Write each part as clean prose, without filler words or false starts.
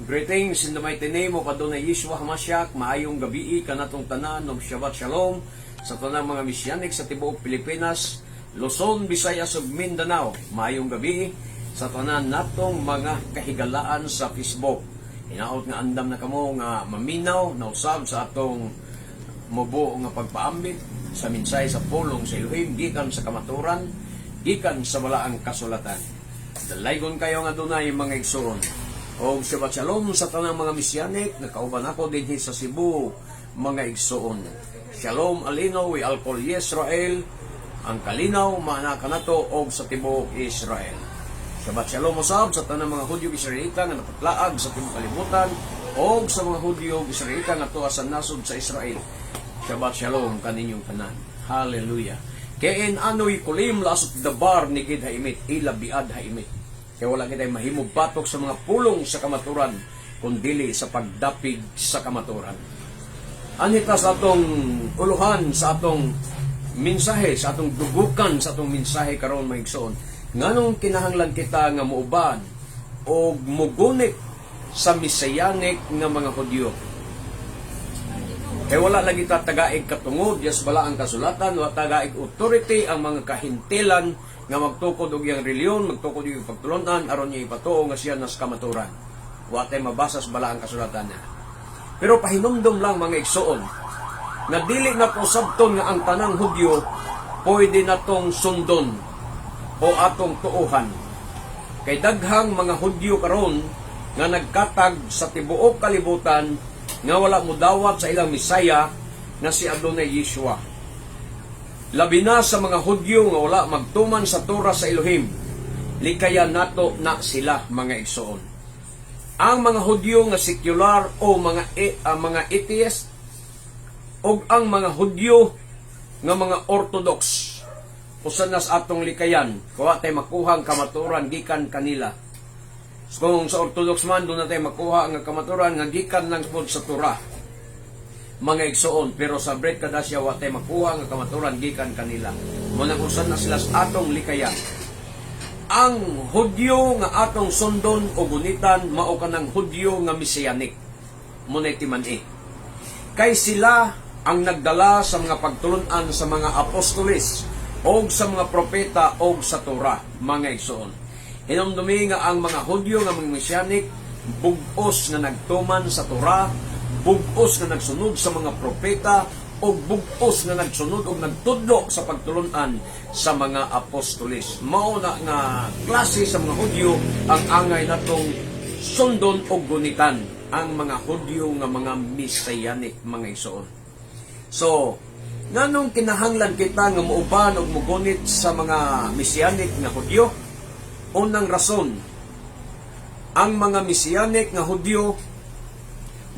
Greetings in the mighty name of Adonai Yeshua HaMashiach. Maayong gabii kanatong tanan ug Shabbat Shalom sa tanang mga Messianic sa tibuok Pilipinas, Luzon, Visayas ug Mindanao. Maayong gabii sa tanan natong mga kahigalaan sa Facebook. Hinaot nga andam na kamo nga maminaw na usab sa atong mubo nga pagpaambit sa mensahe sa pulong sa Elohim gikan sa kamaturan, gikan sa balaang kasulatan. Dalaygon kaayo ang Adonai, mga igsoon. Og Shabbat Shalom sa tanang mga Messianic nga kauban ako dinhi sa Cebu, mga igsoon. Shalom Aleinu we al kol Yisrael, ang kalinaw maana kanato og sa tibuok Israel. Shabbat Shalom usab sa tanang mga Hudyo Israelita nga napatlaag sa tibuok kalibutan og sa mga Hudyo Israelita nga tuwa sa nasod sa Israel. Shabbat Shalom kaninyong tanan. Hallelujah. Kein anu yecholim laasot davar neged haemet ela bead haemet. Kaya wala kita mahimo batok sa mga pulong sa kamaturan kundili sa pagdapig sa kamaturan. Anhi ta sa atong uluhan, sa atong mensahe, sa atong dugukan, sa atong mensahe karon, mga igsoon. Nganong kinahanglan kita nga muuban o mugunit sa Messianic nga mga Hudyo? Kaya wala lagi ta tagaig katungod sa balaang kasulatan, wala tagaig authority ang mga kahintilan nga magtukod og iyang reliyon, magtukod og iyang pagtulunan aron niya ipatuo nga siya nas kamaturan. Wa tay mabasa sa balaang kasulatan niya. Pero pahinumdom lang, mga igsoon, nga dili na po sabton nga ang tanang Hudyo pwede na tong sundon o atong tuuhan. Kay daghang mga Hudyo karon nga nagkatag sa tibuok kalibutan nga wala mudawat sa ilang Mesaya nga si Adonai Yeshua. Labi na sa mga Hudyo nga wala magtuman sa Torah sa Elohim, likayan nato na sila, mga igsoon. Ang mga Hudyo nga secular o mga atheist o ang mga Hudyo nga mga Orthodox, usa na sa atong likayan, kuha tay makuha ang kamaturan gikan kanila. So, kung sa Orthodox man, duna tay makuha ang kamaturan nga gikan lang pod sa Torah, mga igsoon, pero sa Brit Kadasya wa tay makuha ang kamaturan gikan kanila. Mo nang usa na sila sa atong likayan. Ang Hudyo nga atong sundon o gunitan mao kanang Hudyo nga Messianic. Mo na timan-i. Kay sila ang nagdala sa mga pagtulunan sa mga apostoles o sa mga propeta o sa Torah, mga igsoon. Hinumdumi nga ang mga Hudyo nga mga Messianic bug-os nga nagtuman sa Torah, bug-os nga nagsunod sa mga propeta, o bug-os nga nagsunod o nagtudlo sa pagtulunan sa mga apostoles. Mao na nga klase sa mga Hudyo ang angay natong sundon o gunitan, ang mga Hudyo nga mga Messianic, mga igsoon. So, nganong kinahanglan kita nga muuban og mugunit sa mga Messianic nga Hudyo? Unang rason, ang mga Messianic nga Hudyo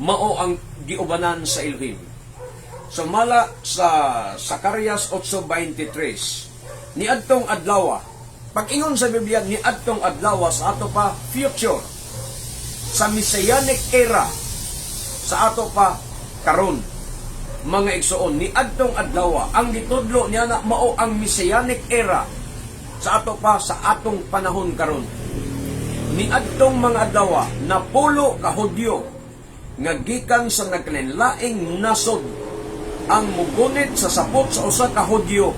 mao ang giubanan sa Elohim. Sumala sa Zacarias 8:23, niadtong adlaw, pag-ingon sa Biblia niadtong adlaw, sa ato pa future, sa Messianic era, sa ato pa karon, mga igsoon. Niadtong adlaw, ang gitudlo niya na mao ang Messianic era sa ato pa, sa atong panahon karon. Niadtong mga adlaw, napulo ka Hudyo nga gikan sa nagkalainlaing nasod ang mugunit sa sapot sa usa ka Hudyo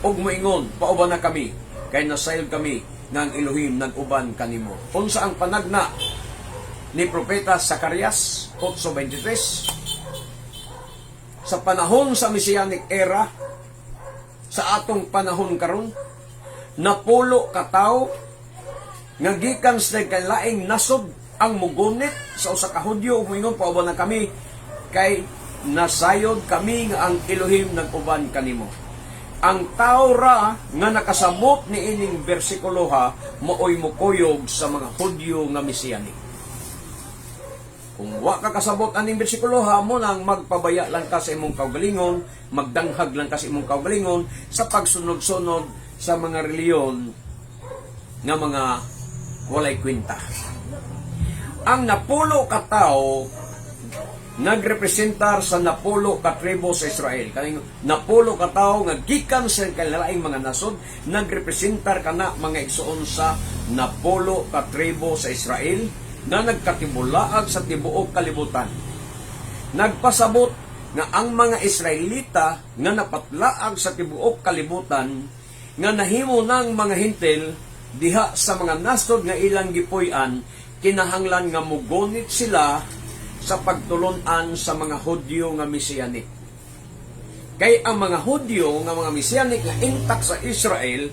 ug moingon, "Pauban na kami kay nasayod kami nga ang Elohim nag-uban kanimo." Unsa ang panagna ni Propeta Zacarias 8:23? Sa panahon sa Messianic era, sa atong panahon karon, napulo ka tawo nga gikan sa nagkalaing nasod ang mugunit sa usa ka Hudyo ug moingon, "Pauban na kami kay nasayod kami nga ang Elohim nag-uban kanimo." Ang tao ra nga nakasabot ni ining bersikulo ha maoy mukuyog sa mga Hudyo nga Messianic. Kung wa ka kasabot aning bersikulo ha, mo nang magpabaya lang ka sa imong kaugalingon, magdanghag lang ka sa imong kaugalingon sa pagsunod-sunod sa mga reliyon nga mga walay kwenta. Ang napulo ka tao nagrepresentar sa napulo ka tribo sa Israel. Kaning napulo ka tawo nga gikan sa kalaing mga nasod, nagrepresentar kana, mga igsoon, sa napulo ka tribo sa Israel. nga nagkatibulaag sa tibuok kalibutan. Nagpasabot nga ang mga Israelita nga napatlaag sa tibuok kalibutan nga nahimo ng mga Hentil diha sa mga nasod nga ilang gipuy-an, kinahanglan nga mugunit sila sa pagtulunan sa mga Hudyo nga Mesianic. Kay ang mga Hudyo nga mga Mesianic nga intact sa Israel,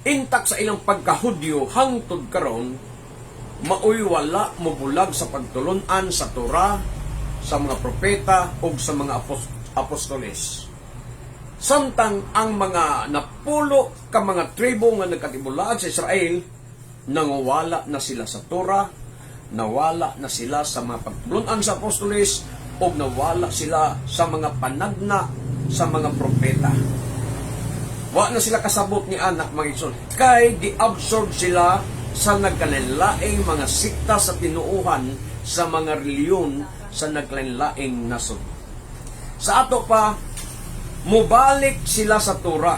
intact sa ilang pagkahudyo hangtod karon, maoy wala mobulag sa pagtulunan sa Torah, sa mga propeta ug sa mga apostoles. Samtang ang mga napulo ka mga tribo nga nagkatibulaag sa Israel, nangwala na sila sa Torah, nawala na sila sa mga pagtulunan sa apostoles, ug nawala sila sa mga panagna sa mga propeta. Wa na sila kasabot ni anak, mga igsoon. Kay gi-absorb sila sa nagkalainlaing mga sikta sa tinuuhan sa mga reliyon sa nagkalainlaing nasod. Sa ato pa, mubalik sila sa Torah.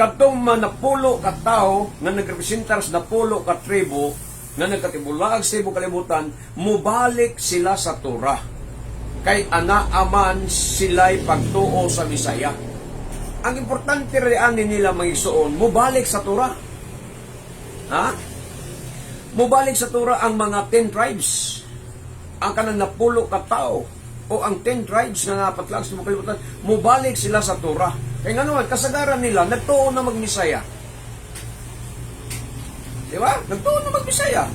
Kadtong manapulo ka tawo nga nagrepresentar sa napulo ka tribo nga nagkatibulaag sa tibuok kalibutan, mubalik sila sa Torah. Kay ana aman sila'y pagtuo sa Misaya. Ang importante rin nila, mga igsoon, mubalik sa Torah. Ha? Mubalik sa Torah ang mga 10 tribes. Ang kanang napulo ka tao o ang 10 tribes nga napatlag sa tibuok kalibutan, mubalik sila sa Torah. Kaya nga naman, kasagaran nila, nagtuo na magmisaya. Di ba? Nagtuo na magmisaya.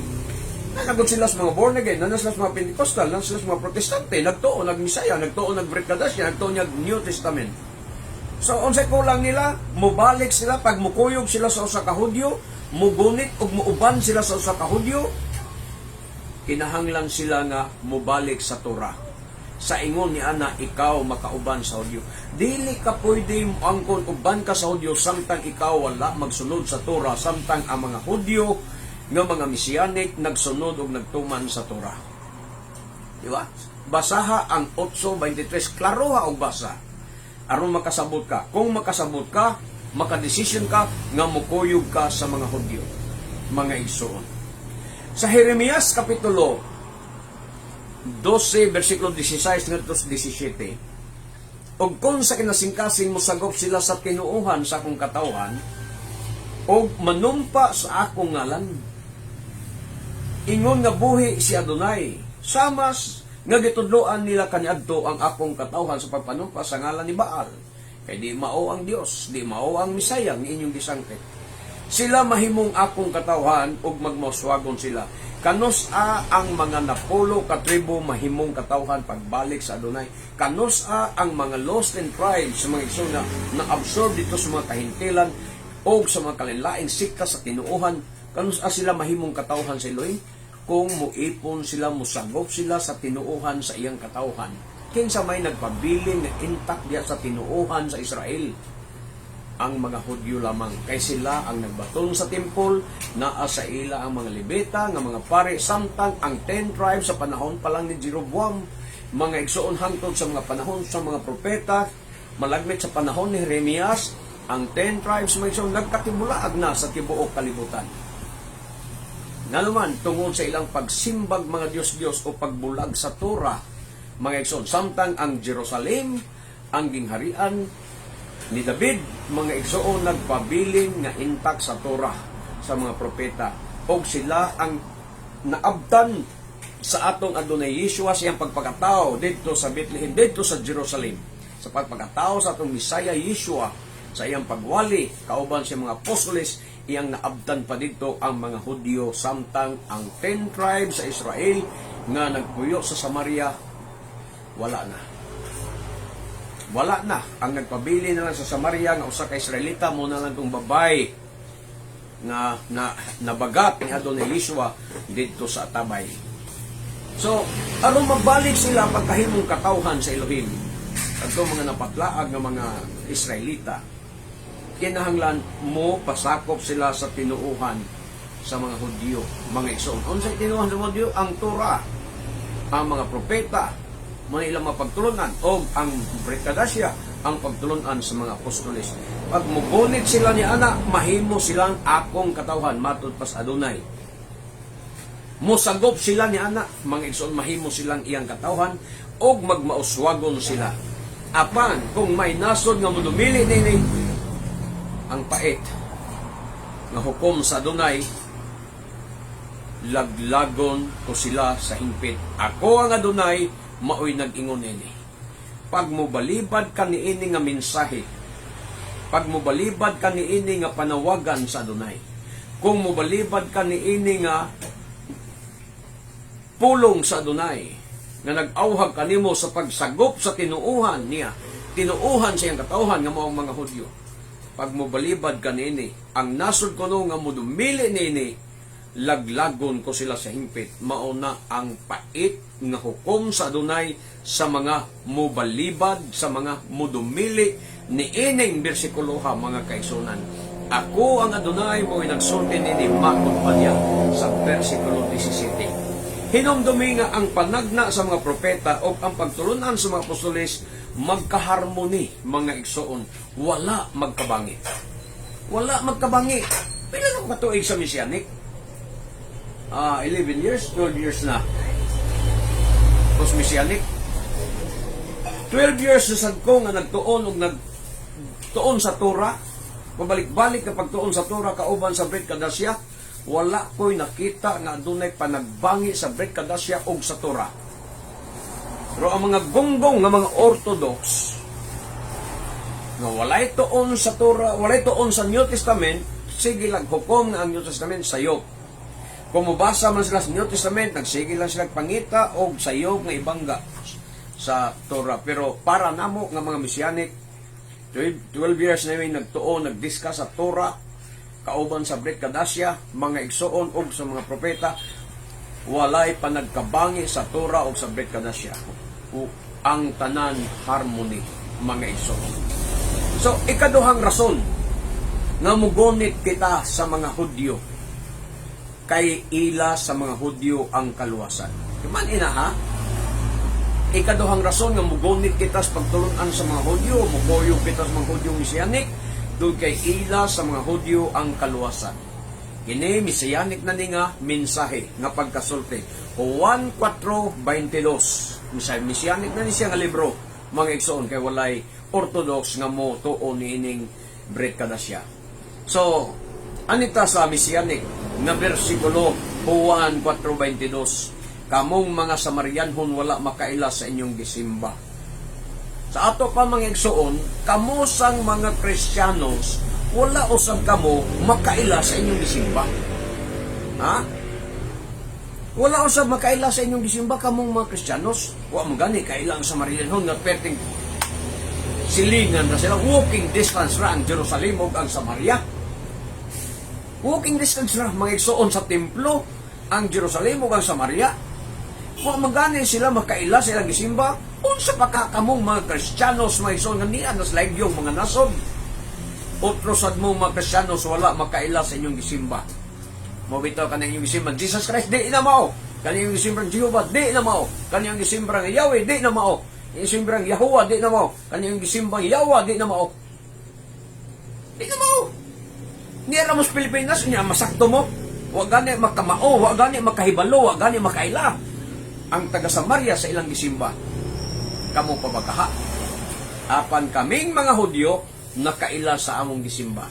Nanagot sila sa mga born again, nana sila sa mga Pentecostal, nana sila sa mga Protestante, nagtuo nagmisaya, nagtuo nag Kadasya, nagtuo nag New Testament. So, unsay kulang nila? Mubalik sila pag mukuyog sila sa usa ka Hudyo, mugunit ug muuban sila sa usa ka Hudyo, kinahanglan sila nga mubalik sa Torah. Sa ingon ni ana, ikaw makauban sa Hudyo. Dili ka pwede angkon uban ka sa Hudyo samtang ikaw wala magsunod sa Torah, samtang ang mga Hudyo nga mga Mesianic nagsunod og nagtuman sa Torah. Di ba? Basaha ang 8.23. Klaroha og basa. Aron makasabot ka. Kung makasabot ka, makadesisyon ka nga mukuyog ka sa mga Hudyo, mga igsoon. Sa Jeremias Kapitulo 12, versikulo 16 ngadto sa 17, "Ug kung sa kinasingkasing mosagop sila sa tinuohan sa akong katawhan, ug manumpa sa akong ngalan, ingon nga buhi si Adonai, samas nga gitudloan nila kaniadto ang akong katawhan sa pagpanumpa sa ngalan ni Baal, kay di mao ang Dios, di mao ang Misaya nga inyong gisangkit. Sila mahimong akong katawhan ug magmauswagon sila." Kanus-a ang mga napulo ka tribo mahimong katawhan pagbalik sa Adonai? Kanus-a ang mga lost ten tribes, sa mga igsoon na na-absorb dito sa mga kahintilan o sa mga kalainlaing sikta sa tinuohan? Kanus-a sila mahimong katawhan sa Elohim? Kung muipon sila, musagop sila sa tinuohan sa iyang katawhan. Kinsa may nagpabilin nga intact diya sa tinuohan sa Israel? Ang mga Hudyo lamang, kay sila ang nagbaton sa temple, naa sa ila ang mga Levita nga mga pare, samtang ang 10 tribes sa panahon pa lang ni Jeroboam, mga igsoon, hangtod sa mga panahon sa mga propeta, malagmit sa panahon ni Jeremias, ang 10 tribes, mga igsoon, nagkatibulaag na sa tibuok kalibutan. Nganuman, tungod sa ilang pagsimbag mga Diyos-Diyos o pagbulag sa Torah, mga igsoon, samtang ang Jerusalem, ang gingharian ni David, mga igsoon, nagpabilin nga intact sa Torah, sa mga propeta. Og sila ang naabtan sa atong Adonai Yeshua sa iyang pagpakatao didto sa Bethlehem, didto sa Jerusalem. Sa pagpakatao sa atong Messiah Yeshua, sa iyang pagwali, kauban sa mga apostoles, iyang naabtan pa didto ang mga Hudyo, samtang ang 10 tribes sa Israel nga nagpuyo sa Samaria, wala na. Wala na. Ang nagpabili na lang sa Samaria nga usa ka Israelita mo na lang tong babay nga na nabagat ni Adonai Yeshua didto sa Atabay. So, aron magbalik sila pagkahimong katawhan sa Elohim, kadto mga napatlaag nga mga Israelita, kinahanglan mo pasakop sila sa tinuuhan sa mga Hudyo, mga igsoon. Unsay tinuuhan sa mga Hudyo? Ang Torah, ang mga propeta, mga ilang mga pagtulunan, o ang Brit Hadasha, ang pagtulunan sa mga apostoles. Pag mugunit sila ni ana, mahimo silang akong katawhan, matud pas Adonai. Mosagop sila ni ana, mga igsoon, mahimo silang iyang katawhan og magmauswagon sila. Apan kung may nasod nga modumili nini, ang pait nga hukom sa Adunay, laglagon ko sila sa hingpit. Ako ang Adunay, maoy nag-ingon nini. Pag mobalibad ka niini nga mensahe, pag mobalibad ka niini nga panawagan sa Adunay, kung mobalibad ka niini nga pulong sa Adunay, nga nag-awhag kanimo sa pagsagop sa tinuuhan niya, tinuuhan sa iyang katawhan nga mao ang mga Hudyo. Pag mobalibad ka niini, ang nasod kuno nga modumili niini, laglagon ko sila sa hingpit. Mao na ang pait nga hukom sa Adunay sa mga mobalibad, sa mga modumili niining bersikuloha, mga kaigsunan. Ako ang Adunay, mo'y nagsulti nini, makod pa niya sa versikulo 17. Hinumdumi nga ang panagna sa mga propeta o ang pagtulunan sa mga apostoles magkaharmony, mga igsoon, wala magkabangi. Wala magkabangi. Pila na ko katuig sa Messianic? 11 years, 12 years na. Post Messianic. 12 years na sad ko nga nagtuon og nagtuon sa Torah. Pabalik-balik na pagtuon sa Torah kauban sa Brit Kadasya, wala ko'y nakita nga adunay panagbangi sa Brit Kadasya og sa Torah. Pero ang mga gonggong nga mga Orthodox nga walay tuon sa Torah, walay tuon sa New Testament, sige lang hukom nga ang New Testament sayop. Kung mobasa man sila sa New Testament, nagsige lang sila pangita og sayop nga ibangga sa Torah. Pero para namo nga mga Messianic, 12 years na yung nagtuon, nag-discuss sa Torah, kauban sa Brit Kadasya, mga igsoon og sa mga propeta, walay panagkabangi sa Torah o sa Brit Kadasya. Ang tanan harmony, mga igsoon. So, ikaduhang rason nga mugunit kita sa mga Hudyo, kay ila sa mga Hudyo ang kaluwasan. Man ina ha? Ikaduhang rason nga mugunit kita sa pagtulunan sa mga Hudyo, mukuyog kita sa mga Hudyo Messianic, doon kay ila sa mga Hudyo ang kaluwasan. Kini Messianic na ni nga mensahe nga pagkasulti. Juan 4:22. Messianic na ni siya nga libro, mga igsoon, kay walay Orthodox nga mo tuo niining Brit Kadasya. So, anita sa Messianic nga bersikulo Juan 4:22. Kamong mga Samarianhon wala makaila sa inyong gisimba. Sa ato pa, mga igsoon, kamo sang mga Kristiyanos, wala usab kamo makaila sa inyong gisimba. Ha? Wala usab makaila sa inyong gisimba kamong mga Kristiyanos. Wa mo gani kaila ang Samarianhon nga perting silingan na sila. Walking distance ra ang Jerusalem ug ang Samaria. Walking distance ra, mga igsoon, sa templo ang Jerusalem ug ang Samaria. Wa magani sila makaila sa ilang gisimba. Unsa pa ka kamong mga Kristiyanos, mga igsoon, nga niya nas yung mga nasod. Otro sad mo mga Kristiyanos wala makaila sa inyong gisimba. Mo bitaw kanang inyong gisimba Jesus Christ, di na mao. Kanang inyong gisimba Jehovah, di na mao. Kanang inyong gisimba nga Yahweh, di na mao. Inyong gisimba Yahuwah, di na mao. Kanang inyong gisimba Yahweh, di na mao. Di na mao. Niya mo sa Pilipinas, niya masakto mo. Wa gani makamao, wa gani makahibalo, wa gani makaila ang taga Samaria sa ilang gisimba. Kamo pa ba kaha? Apan kaming mga Hudyo nakaila sa among gisimba.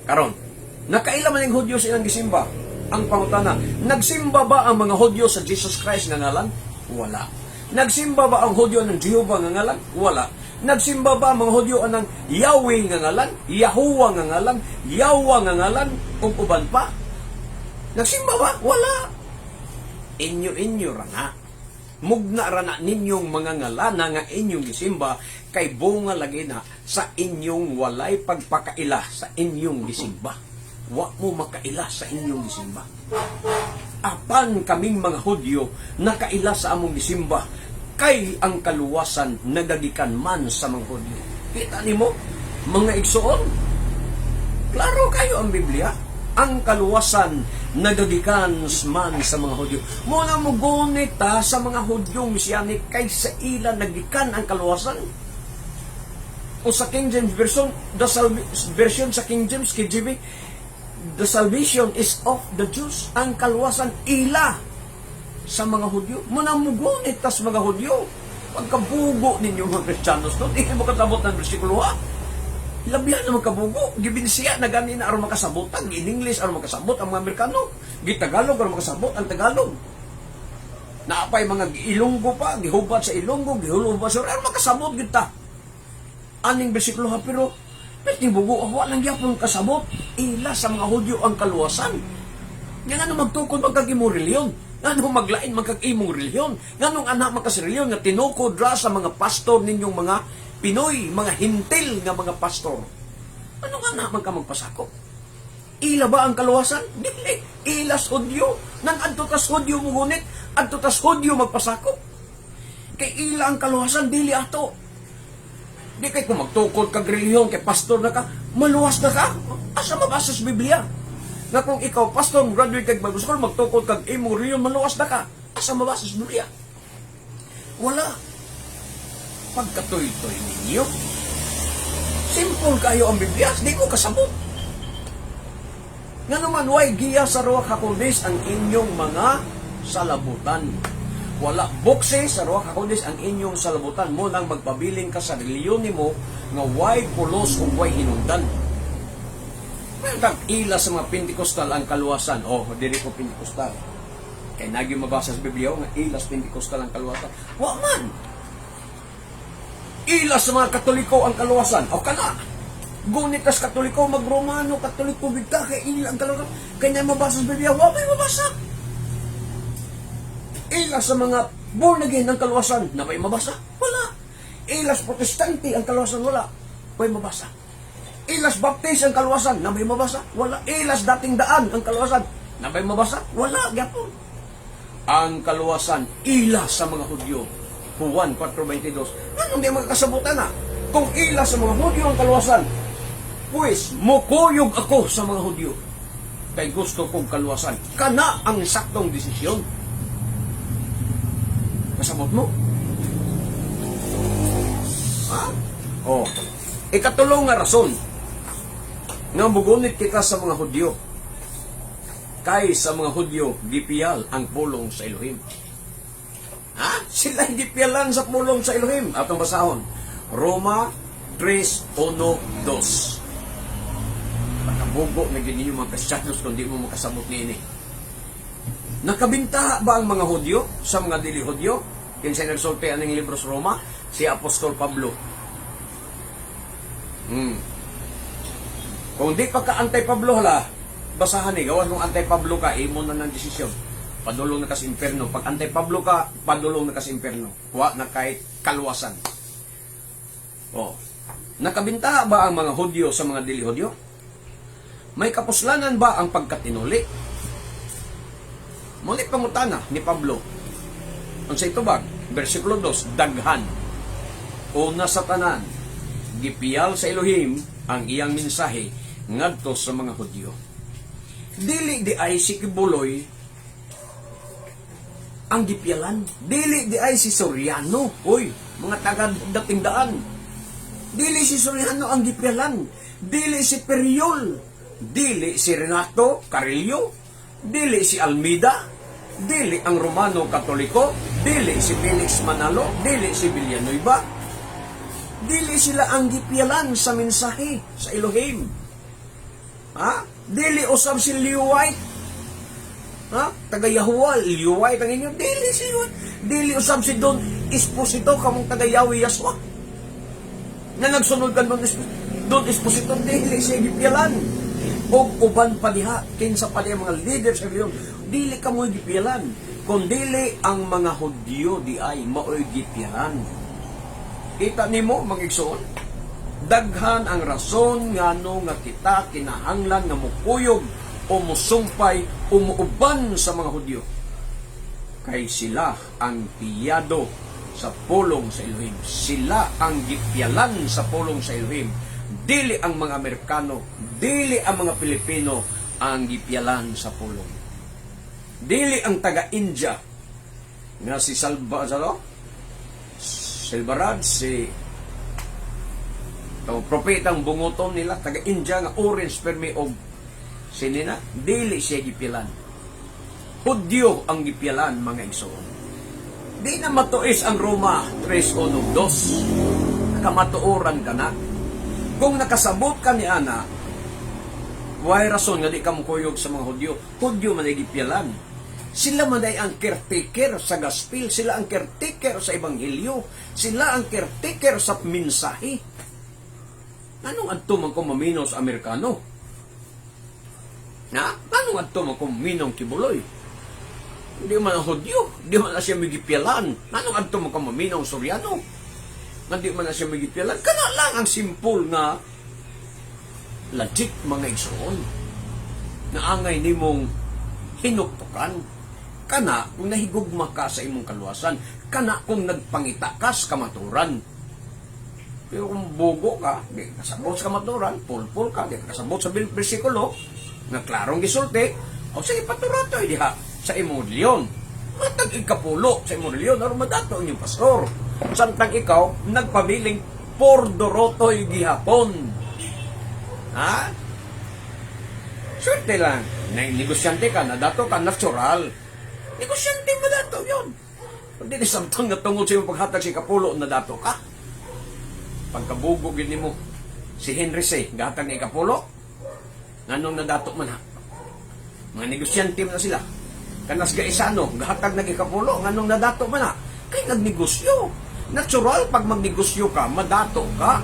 Karon, nakaila man ang Hudyo sa ilang gisimba. Ang pangutana, nagsimba ba ang mga Hudyo sa Jesus Christ nga ngalan? Wala. Nagsimba ba ang Hudyo ng Jehovah nga ngalan? Wala. Nagsimba ba ang mga Hudyo ng Yahweh nga ngalan? Yahuwah nga ngalan? Yahweh nga ngalan? Ug uban pa? Nagsimba ba? Wala. Inyo-inyo ra na. Mugna ra na ninyong mga ngalana nga inyong gisimba kay bunga lagi na sa inyong walay pagpakaila sa inyong gisimba. Wa mo makaila sa inyong gisimba. Apan kaming mga Hudyo nakaila sa among gisimba kay ang kaluwasan nagagikan man sa mga Hudyo. Kita nimo, mga igsoon, klaro kayo ang Biblia. Ang kaluwasan nagagikan man sa mga Hudyo. Mo na mo gunit ta sa mga Hudyong Messianic kay sa ila nagikan ang kaluwasan. O sa King James Version, the version sa King James, KJV, The salvation is of the Jews. Ang kaluwasan ila sa mga Hudyo. Muna mugunit tas mga Hudyo. Pagkabugo ninyo, mga Kristiyanos, no? Di mo katabot ng bersikulo, ha? Labihan na magkabugo. Gibinsiya na gani na aron makasabotan. In English aron makasabot ang mga Amerikano. Gitagalog aron makasabot ang Tagalog. Naapay mga Ilonggo pa, gihubat sa Ilonggo, gihulubat sa aron makasabot gid ta aning bersikulo, ha, pero pwede bugo, wa lang gyapon kasabot. Ila sa mga Hudyo ang kaluwasan. Nga ngano magtukod man kag imong reliyon? Ngano maglain man kag imong reliyon? Nganong anak man ka sa reliyon nga tinukod ra sa mga pastor ninyong mga Pinoy, mga Hentil nga mga pastor? Anong anak man ka magpasakop? Ila ba ang kaluwasan? Dili. Ilas Hudyo. Nang adto tas Hudyo mugunit, adto tas Hudyo magpasakop. Kay ila ang kaluwasan, dili ato. Di kay kung magtukod kag relihiyon, kay pastor na ka, maluwas na ka. Asa mabasa sa Biblia nga kung ikaw pastor, graduate kag Bible school, magtukod kag imong relihiyon, maluwas na ka? Asa mabasa sa Biblia? Wala. Pagkatuy-toy ninyo. Simple kayo ang Biblia, di mo kasabot. Nga naman, way giya sa Ruach HaKodesh ang inyong mga salabutan. Wala bukse sa Ruach HaKodesh ang inyong salabutan mo nang magpabiling ka sa reliyon nimo nga way pulos ug way hinungdan. Tag ila sa mga Pentecostal ang kaluwasan. Oh, dili ko Pentecostal. Kay nagyo mabasa sa Biblia nga ilas Pentecostal ang kaluwasan. Wa man. Ila sa mga Katoliko ang kaluwasan. O kana. Gunit tas Katoliko, mag-Romano, Katoliko, bigta, kay ila ang kaluwasan. Kay na mabasa sa Biblia, wa may mabasa. Ila sa mga born again ang kaluwasan, na may mabasa? Wala. Ilas Protestante ang kaluwasan, wala. May mabasa. Ilas Baptist ang kaluwasan, na may mabasa? Wala. Ilas Dating Daan ang kaluwasan, na may mabasa? Wala, gyapon. Ang kaluwasan, ila sa mga Hudyo. Juan 4.22. Anong di magkakasabutan na? Kung ila sa mga Hudyo ang kaluwasan, pues, mukuyog ako sa mga Hudyo. Kay gusto kong kaluwasan. Kana ang saktong desisyon. Kasabot mo? Ha? Oh. Ikatulong nga rason nga mugunit kita sa mga Hudyo. Kay sa mga Hudyo, gipiyal ang pulong sa Elohim. Ha? Sila gipiyalan sa pulong sa Elohim. Atong basahon. Roma 3:1-2. Pagkabugo na gyud ninyo, mga Kristiyanos, kung di mo makasabot niini. Nakabintaha ba ang mga Hudyo sa mga dili Hudyo? Kinsa nagsulti aning libro sa Roma? Si Apostol Pablo. Kung di pa ka anti-Pablo, hala, basahan ni, gawas kung anti-Pablo ka, imo na ng desisyon. Padulong na ka sa imperno. Pag anti-Pablo ka, padulong na ka sa imperno. Wa na kahit kaluwasan. Oh. Nakabintaha ba ang mga Hudyo sa mga dili Hudyo? May kapuslanan ba ang pagkatinuli? Muli pangutana ni Pablo. Unsa itubag? Versikulo 2, daghan. Una sa tanan, gipiyal sa Elohim ang iyang mensahe ngadto sa mga Hudyo. Dili di ay si Quiboloy ang gipiyalan. Dili di ay si Soriano. Uy, mga taga Dating Daan. Dili si Soriano ang gipiyalan. Dili si Periol. Dili si Renato Carillo. Dili si Almida. Dili ang Romano Katoliko. Dili si Felix Manalo. Dili si Villanueva. Dili sila ang gipiyalan sa mensahe sa Elohim. Ha? Dili usab si Leo White. Ha? Taga Yahuwah, Leo White ang inyo. Dili si Leo White. Dili usab si Don Esposito, kamong taga Yahweh Yaswa. Nga nagsunod kan Don Esposito, dili siya gipiyalan. O uban pa diha, kinsa pa diha mga leader sa reliyon, dili kamo gipiyalan. Kung dili ang mga Hudyo di ay maoy gipiyalan. Kita nimo, mga igsoon, daghan ang rason ngano nga kita kinahanglan nga mukuyog o musumpay o muuban sa mga Hudyo. Kay sila ang piyado sa pulong sa Elohim. Sila ang gipiyalan sa pulong sa Elohim. Dili ang mga Amerikano, dili ang mga Pilipino ang gipiyalan sa pulong. Dili ang taga-India nga si Salva, ano? Silvarad, si to, propetang bunguton nila, taga-India nga orange permi og Sini na, dili siya gipilan. Hudyo ang gipilan, mga igsoon. Di na matuis ang Roma 3.1.2. Kamatuoran ka na. Kung nakasabot ka ni ana, way rason nga di ka mukuyog sa mga Hudyo. Hudyo man ay gipilan. Sila man ay ang caretaker sa gospel, sila ang caretaker sa ebanghelyo, sila ang caretaker sa mensahe. Anong adto man ko mamino sa Amerikano? Na? Anong adto man ko maminong Quiboloy? Hindi man ang Hudyo, hindi man na siya migipilan. Anong adto man ko maminong Soriano? Hindi man na siya migipilan. Kana lang ang simple nga logic, mga igsoon, na angay nimong hinuktukan. Kana kung nahigugma ka sa imong kaluwasan, kana kung nagpangita ka sa kamaturan. Pero kung bugo ka, di ka kasabot sa kamaturan, pulpul ka, di ka kasabot sa bersikulo, nga klarong gisulti, o sige, paturatoy diha sa imong reliyon. Matag ikapulo sa imong reliyon, aron madato ang inyong pastor. Samtang ikaw, nagpabiling pordorotoy gihapon. Ha? Swerte lang. Na negosyante ka, nadato ka, natural. Negosyante mo dato yun. Hindi ni samtang natungod sa imong paghatag sa ikapulo, nadato ka. Pagkabugo gid nimo. Si Henry C. Gatag na ikapulo. Nganong nadato man ha? Mga negosyante man na sila. Kanas Gaisano, gahatag nag ikapulo, nganong nadato man ha? Kay nagnegosyo. Natural pag magnegosyo ka, madato ka.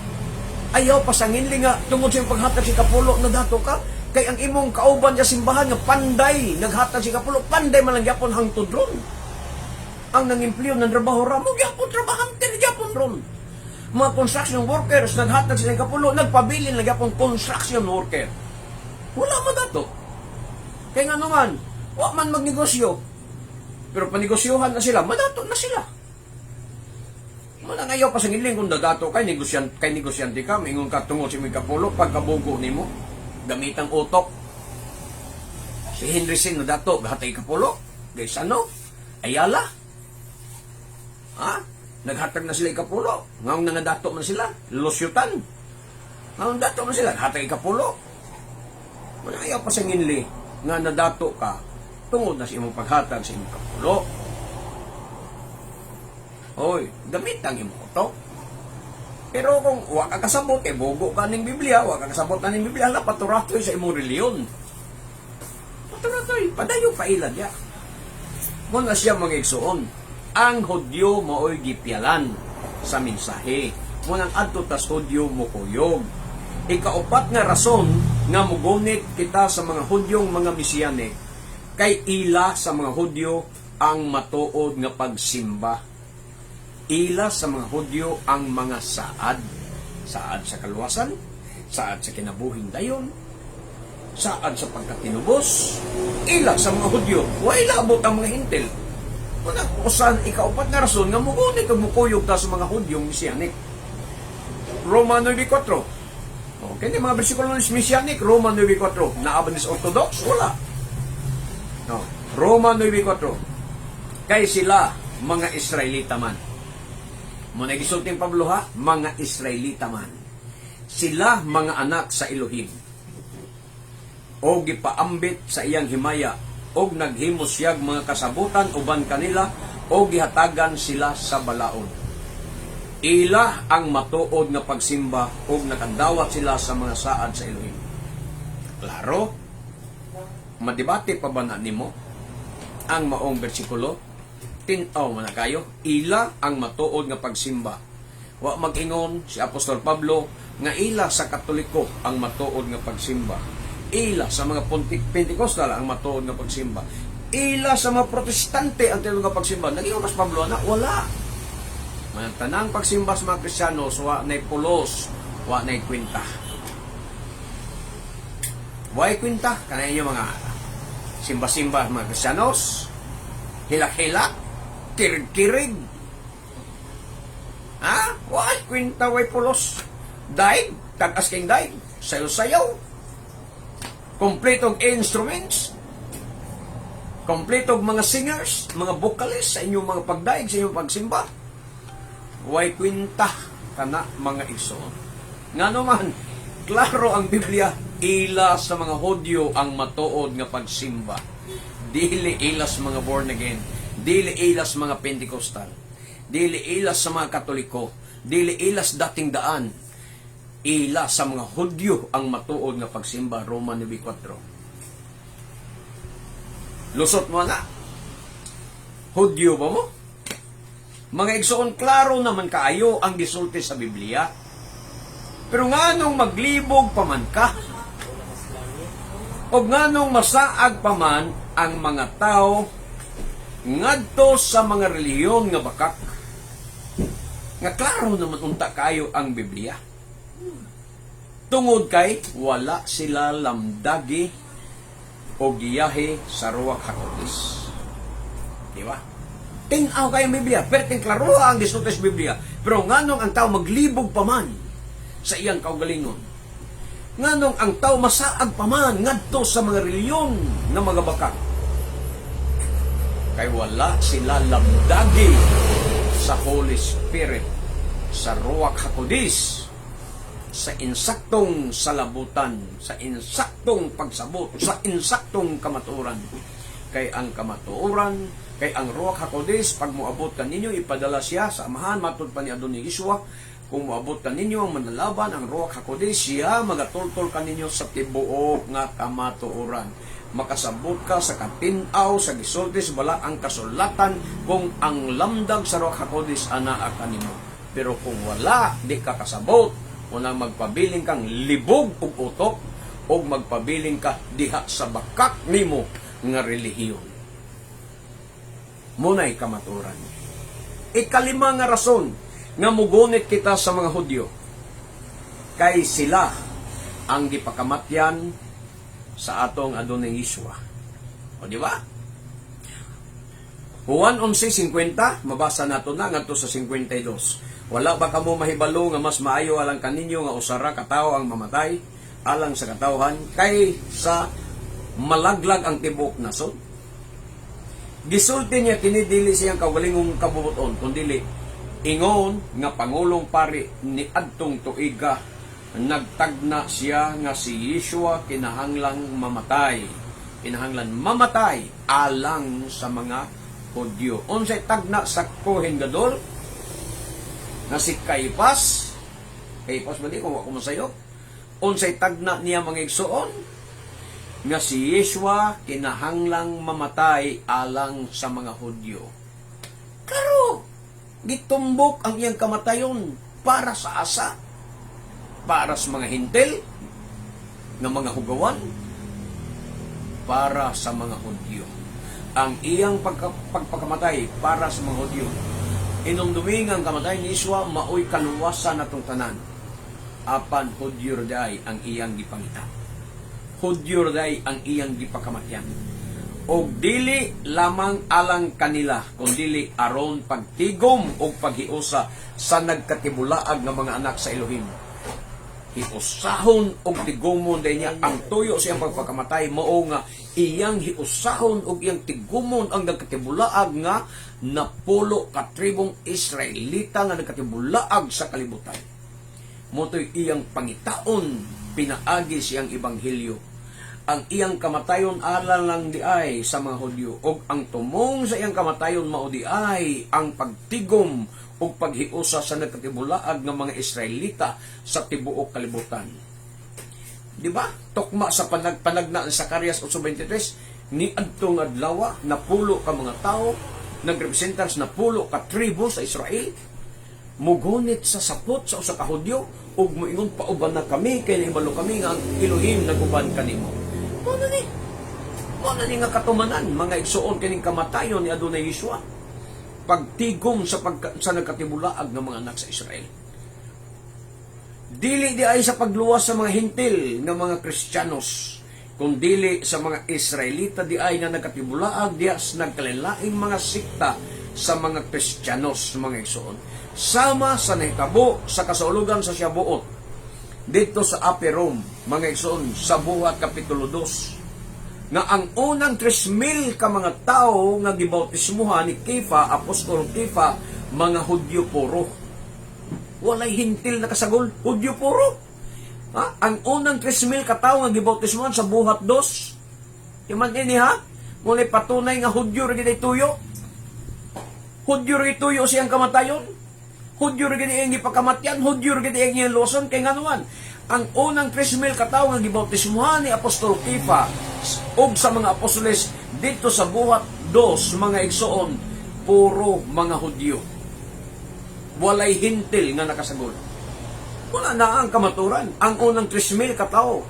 Ayaw pasanginli nga tungod sa imong paghatag sa ikapulo, nadato ka. Kay ang imong kauban sa simbahan nga panday naghatag sa ikapulo, panday man lang gyapon hangtod ron. Ang nangimpleo ng trabaho ra mo gyapon trabahante na gyapon ron. Mga construction workers naghatag sila ikapulo, nagpabilin lang gyapon construction worker. Wala man dato. Kay nga naman, wa man magnegosyo. Pero panegosyohan na sila, madato na sila. Muna ngayon pa sa ngiling kung dadato kay negosyante, kay negosyante ka, maingon ka tungod sa imong ikapulo, pagkabugo nimo, gamitang utok. Si Henry Sin no dato, gahatag ikapulo. Guys, ano? Ayala. Ha? Naghatag na sila ikapulo. Ngayon nangadato man sila, lusyutan. Ngayon dato man sila, hatag ikapulo. Muna ayaw pa sa nginli nga nadato ka tungod na sa imong paghatag sa imong kapulo. Hoy, gamit ang imong utok. Pero kung wa ka kasabot, eh, bugo ka ning Biblia, wa ka kasabot na ning Biblia, hala, paturatoy sa imong reliyon. Paturatoy, padayo pa ila diya. Muna siya, mga igsuon, ang Hudyo maoy gipialan sa mensahe. Munang adto tas Hudyo mokuyog. Ikaupat nga rason nga mugunit kita sa mga Hudyong mga Mesiyanik kay ila sa mga Hudyo ang matuod nga pagsimba. Ila sa mga Hudyo ang mga saad. Saad sa kaluwasan, saad sa kinabuhing dayon, saad sa pagkatinubos. Ila sa mga Hudyo, way labot ang mga Hentil. Una, usan ikaupat nga rason nga mugunit ug mukuyog ta sa mga Hudyong Mesiyanik. Roma 9.4. Okay, ni mga bersikulo ng Mesianic, Roma 9.4. Naa ba ni sa Orthodox? Wala. No. Roma 9.4. Kay sila, mga Israelita man. Muna gisulting Pablo ha, mga Israelita man. Sila mga anak sa Elohim. O gipaambit sa iyang himaya, og naghimo siyag mga kasabutan uban kanila, o gihatagan sila sa balaod. Ila ang matuod nga pagsimba ug nakadawat sila sa mga saad sa Elohim. Klaro? Madebate pa ba na nimo ang maong bersikulo? Tin-aw man na kayo, ila ang matuod nga pagsimba. Wa mag-ingon si Apostol Pablo nga ila sa Katoliko ang matuod nga pagsimba. Ila sa mga Pentecostal ang matuod nga pagsimba. Ila sa mga Protestante ang tinuod nga pagsimba. Nag-ingon ba si Pablo na? Wala. Mga tanang pagsimba sa mga Kristiyano, so wa na'y pulos, wa na'y kwenta. Way kwenta, kanay inyo mga simba-simba mga Kristiyanos, hilak-hilak, kirig-kirig. Ha? Way kwenta, way pulos. Daig, tag-as kayong daig, sayaw-sayaw. Kompletong instruments, kompletong mga singers, mga vocalists sa inyong mga pagdaig, sa inyong pagsimba. Way kwenta kana, mga igsoon. Ngano man, klaro ang Biblia, Ila sa mga Hudyo ang matuod nga pagsimba. Dili ila sa mga born again. Dili ila sa mga Pentecostal. Dili ila sa mga Katoliko. Dili ila sa Dating Daan. Ila sa mga Hudyo ang matuod nga pagsimba. Roma 9.4. Lusot mo na. Hudyo ba mo? Mga igsoon, klaro naman kaayo ang gisulti sa Biblia. Pero nganong maglibog pa man ka? O nganong masaag pa man ang mga tao ngadto sa mga relihiyon nga bakak? Nga klaro naman unta kayo ang Biblia. Tungod kay wala sila lamdagi o giyahe sa Ruach HaKodesh. Di ba? Tin-aw kayo ang Biblia, perting klaroha ang gisulti sa Biblia. Pero nganong ang tao maglibog pa man sa iyang kaugalingon? Nganong ang tao masaag pa man ngadto sa mga reliyon nga mga bakak? Kay wala sila lamdagi sa Holy Spirit, sa Ruach HaKodesh, sa insaktong salabutan, sa insaktong pagsabot, sa insaktong kamatuoran. Kay ang kamatuoran, kay ang Ruach HaKodesh, pag moabot kaninyo, ipadala siya sa Amahan, matud pa ni Adonai Yeshua, kung moabot kaninyo ang manalaban, ang Ruach HaKodesh, siya magatultol kaninyo sa tibuok nga kamatuoran. Makasabot ka sa katinaw, sa gisulti sa balaang kasulatan, kung ang lamdag sa Ruach HaKodesh anaa kanimo. Pero kung wala, di ka kasabot, unang magpabiling kang libog ug utok o magpabiling ka diha sa bakak nimo nga relihiyon. Muna'y kamaturan. Ikalima nga rason nga mugunit kita sa mga Hudyo, kay sila ang gipakamatyan sa atong Adonai Yeshua. O, di ba? Juan 11:50, mabasa nato na ngadto sa 52. "Wala ba kamo mahibalo nga mas maayo alang kaninyo nga usara ka tawo ang mamatay alang sa katawhan kay sa malaglag ang tibuok nasod?" Gisulti niya kini dili siyang kaugalingong kabubuton, kundili ingon nga pangulong pari ni adtong tuiga, nagtagna siya nga si Yeshua kinahanglang mamatay. Kinahanglan mamatay alang sa mga Hudyo. Unsay tagna sa Kohen Gadol na si Caiphas? Caiphas ba di kung ako masayo? Unsay tagna niya, mga igsoon? Nga si Yeshua kinahanglang mamatay alang sa mga Hudyo. Klaro, gitumbok ang iyang kamatayon para sa asa, para sa mga Hintil, nga mga hugawan, para sa mga Hudyo. Ang iyang pagpakamatay para sa mga Hudyo. Inumdumi nga ang kamatay ni Yeshua maoy kaluwasan natong tanan. Apan Hudyo diay ang iyang gipangita. Hudyo diay ang iyang gipakamatyan. Og dili lamang alang kanila, kundili aron pagtigom og paghiusa sa nagkatibulaag nga mga anak sa Elohim. Hiusahon og tigumon day niya ang tuyo sa iyang pagpakamatay, mao nga iyang hiusahon og iyang tigumon ang nagkatibulaag nga napulo ka tribong Israelita nga nagkatibulaag sa kalibutan. Motoy iyang pangitaon pinaagi siyang ebanghelyo. Ang iyang kamatayon alang lang di ay sa mga Hudyo ug ang tumong sa iyang kamatayon mao di ay ang pagtigom ug paghiusa sa nagkatibulaag nga mga Israelita sa tibuok kalibutan. Di ba? Tukma sa panagna ni Zacarias 8:23, ni adtong adlaw napulo ka mga tawo nagrepresentar sa napulo ka tribo sa Israel mugunit sa sapot sa usa ka Hudyo ug moingon, "Pauban na kami kay nahibalo kami nga ang Elohim naguban kanimo." Mao na ni. Mao na ni nga katumanan, mga igsoon, kining kamatayon ni Adonai Yeshua. Pagtigom sa nagkatibulaag ng mga anak sa Israel. Dili di ay sa pagluwas sa mga Hintil nga mga Kristiyanos, kundili sa mga Israelita di ay nga nagkatibulaag diya sa nagkalainlaing mga sikta sa mga Kristiyanos, mga igsoon. Sama sa nahitabo sa kasaulugan sa Shabuot dito sa Upper Room, mga igsoon, sa Buhat Kapitulo 2, nga ang unang 3,000 ka mga tao nga gibautismuhan ni Kefa, Apostol Kefa, mga Hudyo puro. Walay Hintil na kasagol, Hudyo puro. Ha? Ang unang 3,000 ka tawo nga gibautismohan sa Buhat 2. Iman ini ha? Ngunit patunay nga Hudyo ra gid tuyo. Hudyo ra gid tuyo siyang kamatayon. Hudyo ra gid iyang gipakamatyan, Hudyo ra gid iyang luwason kay nganuman. Ang unang 3,000 ka tawo nga gibautismohan ni Apostol Kefa ug sa mga apostoles dito sa Buhat 2, mga igsoon, puro mga Hudyo. Walay Hentil nga nakasagol. Wala na ang kamaturan. Ang unang 3,000 katao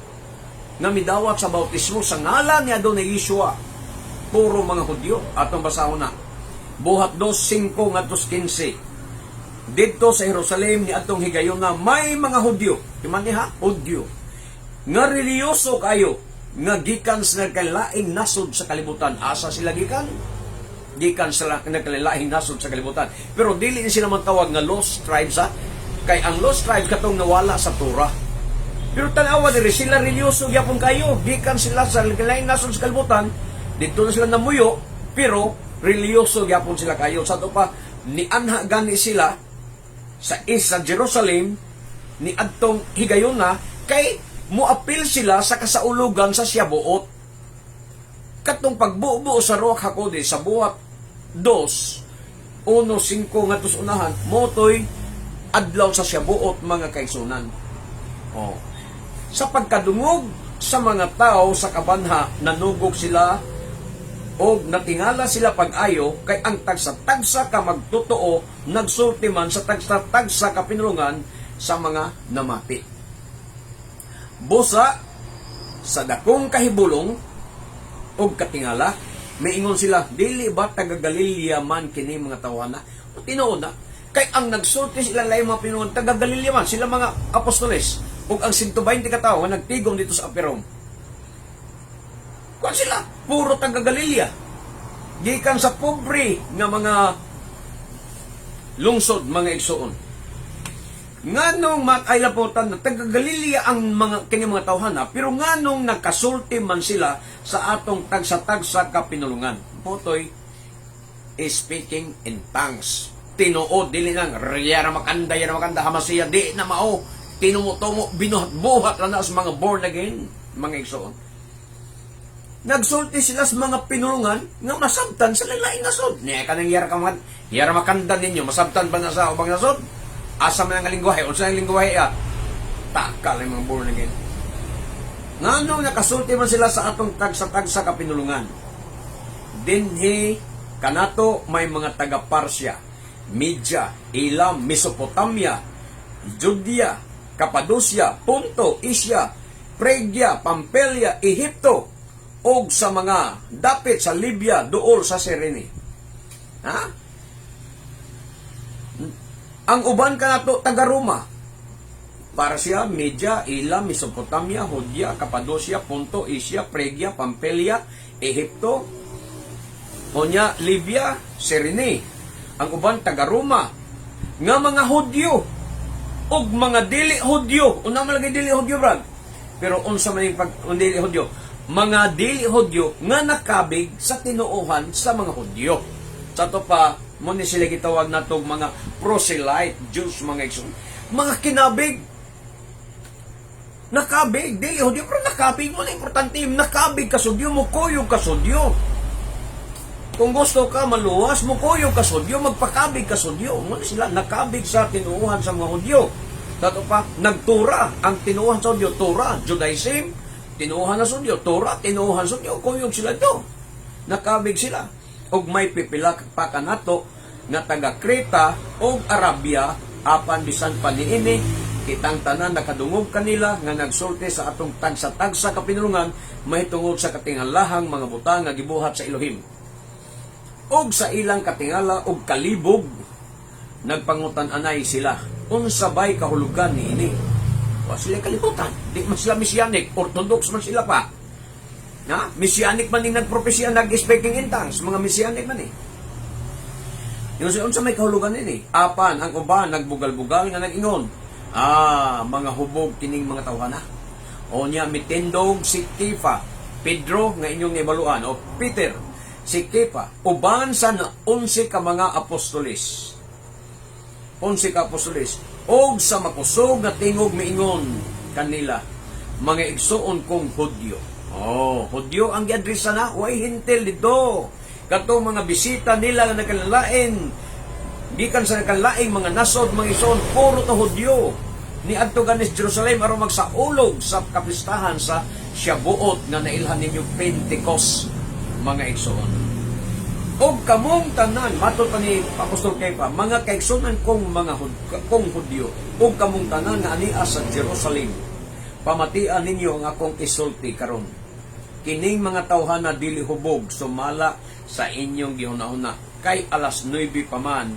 nga midawat sa bautismo sa ngalan ni Adonai Yeshua, puro mga Hudyo. Atong basahon na. Buhat 2, 5 ngadto 15. Didto sa Jerusalem ni atong higayon na may mga Hudyo. Iman niya, Hudyo. Nga reliyoso kayo, nga gikan sa nagkalaing nasod sa kalibutan. Asa sila gikan? Gikan sa nagkalaing nasod sa kalibutan. Pero dili ni sila man tawag nga lost tribes ha. Kay ang lost tribes katong nawala sa Torah. Pero tanawa diri sila, reliyoso gyapon kayo. Gikan sila sa nagkalaing nasod sa kalibutan, dito na sila namuyo, pero reliyoso gyapon sila kayo. Sa ato pa nianha gani sila sa is sa Jerusalem ni adtong higayuna kay moapil sila sa kasaulugan sa Shabuot. Katong pagbuo sa Ruach HaKodesh sa Buhat 2, 1, 5 ngadto sa unahan, motoy adlaw sa Shabuot, mga kaigsunan. Oh. Sa pagkadungog sa mga tao sa kabanha, nanugog sila og natingala sila pag-ayo kay ang tagsa-tagsa ka magtotoo nagsulti man sa tagsa-tagsa ka pinulungan sa mga namati. Busa sa dakong kahibulong og katingala, miingon sila, "Dili ba taga Galilea man kini mga tawhana?" O tinuod na kay ang nagsulti sila lain mga pinulungan, taga Galilea man sila mga apostoles ug ang 120 ka tawo nga nagtigom dito sa upper room. Kuan sila, puro taga Galilea. Gikan sa pobre nga mga lungsod, mga igsoon. Nganong matay lapotan na taga Galilea ang mga kini mga tawhana, pero nganong nagkasulti man sila sa atong tagsa-tagsa ka pinulungan? Motoy is speaking in tongues. Tinuod dili nang yara makanda, yara makanda hamasiya, di na mao. Tinumutumo, binuhat-buhat na sa mga born again, mga igsoon. Nagsulti sila sa mga pinulungan nga masabtan sa laing nasod. Niya kanang yara ka man, yara makanda ninyo, masabtan ba na sa ubang nasod? Asa man ang lingwahe? Unsa ang lingwahe ah? Takal ang mga born again. Nganong nakasulti man sila sa atong tagsa-tagsa ka pinulungan? Dinhi kanato may mga taga Parsia, Media, Elam, Mesopotamia, Judea, Cappadocia, Ponto, Asia, Phrygia, Pamphylia, Ehipto, og sa mga dapit sa Libya duol sa Cyrene. Ha? Ang uban kanato taga Roma. Parsia, Media, Elam, Mesopotamia, Judea, Cappadocia, Ponto, Asia, Phrygia, Pamphylia, Ehipto, Onya, Libya, Cyrene. Ang uban taga Roma nga mga Hudyo ug mga dili Hudyo. Una man lagi dili Hudyo, brad. Pero unsa man yung pag un dili Hudyo? Mga dili Hudyo nga nakabig sa tinuohan sa mga Hudyo. Sa to pa mo ni sila gitawag natog mga proselyte Jews, mga igsoon. Mga kinabig, nakabig, dili Hudyo pero nakabig mo na importante, nakabig ka sa Hudyo, mukuyog ka sa Hudyo. Kung gusto ka maluwas, mukuyog ka sa Hudyo, magpakabig ka sa Hudyo. Muna sila nakabig sa tinuuhan sa mga Hudyo. Tato pa, nagtura ang tinuuhan sa Hudyo, Torah, Judaism, tinuuhan na sa Hudyo, Torah, tinuuhan sa Hudyo, kuyog sila do. Nakabig sila. Og may pipila pa kanato nga taga Creta og Arabia, apan bisan pa niini kitang tanan nakadungog kanila nga nagsulti sa atong tagsa-tagsa ka pinulungan mahitungod sa katingalahang mga butang nga gibuhat sa Elohim. Og sa ilang katingala og kalibog, nagpangutan-anay sila, unsa bay kahulugan niini? Wa sila kalibutan, di man sila Messianic, Orthodox man sila pa na Messianic man ning nagpropesya, nag-speaking in tongues, mga Messianic man eh. Yung sa unsa may kahulugan nini? Apan ang uban nagbugal-bugal nga nag-ingon, "Ah, mga hubog kining mga tawhana." O niya mitindog si Kefa, Pedro nga inyong nibaluan o Peter, si Kefa uban sa na 11 ka mga apostoles. 11 ka apostoles og sa makusog nga tingog miingon, kanila, "Mga igsuon kong Hudyo." Oh, Hudyo ang giadresa na, way Hentil dito. Katong mga bisita nila nga nagkalalain, gikan sa nakalaing mga nasod, mga igsuon, puro to Hudyo. Ni adto ganis Jerusalem aron magsaulog sa kapistahan sa Shabuot nga nailhan ninyo Pentecost, mga igsuon. Og kamong tanan, matod pa ni Apostol Kefa, "Mga kaigsunan kong Hudyo, ug kamong tanan nga ania sa Jerusalem, pamatian ninyo ang akong isulti karon. Kining mga tawhana dili hubog sumala sa inyong gihuna-huna, kay alas 9 pa man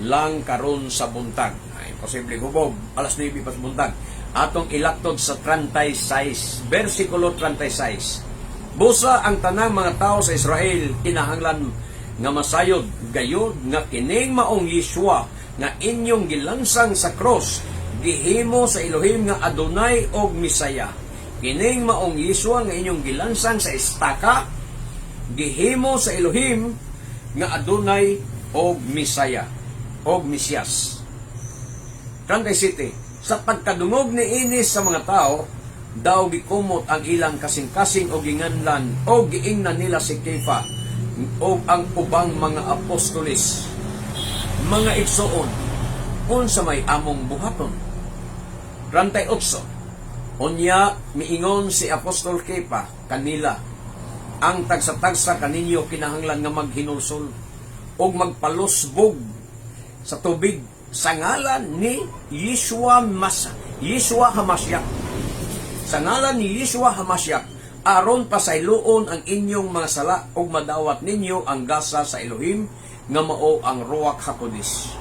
lang karon sa buntag." Ay, posible hubog, alas 9 pa sa buntag. Atong ilaktod sa 36, versikulo 36. "Busa ang tanang mga tao sa Israel kinahanglan nga masayod gayod nga kining maong Yeshua nga inyong gilansang sa cross, gihimo sa Elohim nga Adonai og Misaya. Kining maong Yeshua nga inyong gilansang sa estaka, gihimo sa Elohim nga Adonai og Misaya og Mesiyas." 37. Sa pagkadungog ni ini sa mga tao, daw gikumot ang ilang kasing-kasing o ginganlan o giingnan nila si Kefa o ang ubang mga apostolis, "Mga igsuon, unsa may among buhaton?" 38. Unya miingon si Apostol Kefa kanila, "Ang tagsa-tagsa kaninyo kinahanglan nga maghinulsol ug magpalusbog sa tubig sa ngalan ni Yeshua Hamashiach. Sa ngalan ni Yeshua Hamashiach aron pasayloon ang inyong mga sala ug madawat ninyo ang gasa sa Elohim nga mao ang Ruach Hakodesh."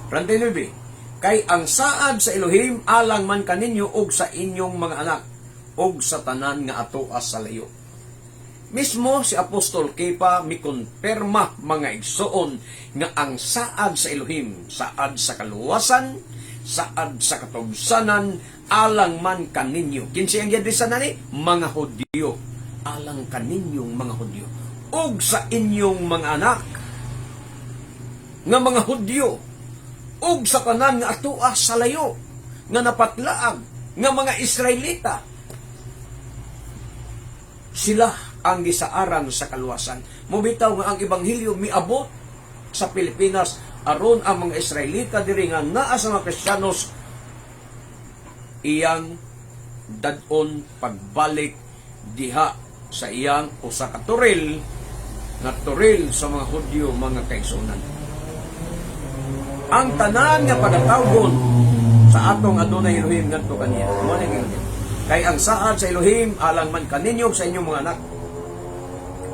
39. "Kay ang saad sa Elohim alang man kaninyo ug sa inyong mga anak ug sa tanan nga atoa sa layo." Mismo si Apostol Kefa mikonperma, mga igsuon, nga ang saad sa Elohim, saad sa kaluwasan, saad sa katugsanan, alang man kaninyo. Kinsa ang giadresa nani? Mga Hudyo. Alang kaninyong mga Hudyo ug sa inyong mga anak nga mga Hudyo ug sa tanan nga atoa sa layo nga napatlaag nga mga Israelita. Sila ang gisaaran sa kaluwasan. Mubitaw nga ang ebanghelyo miabot sa Pilipinas aron ang mga Israelita diri nga naa sa mga Kristiyanos iyang dad-on pagbalik diha sa iyang usa ka toril nga toril sa mga Hudyo, mga kaigsuonan. Ang tanan nga pagatawgon sa atong Adonai Elohim ngadto kaniya. Mo ni giingon. "Kay ang saad sa Elohim alang man kaninyo ug sa inyong mga anak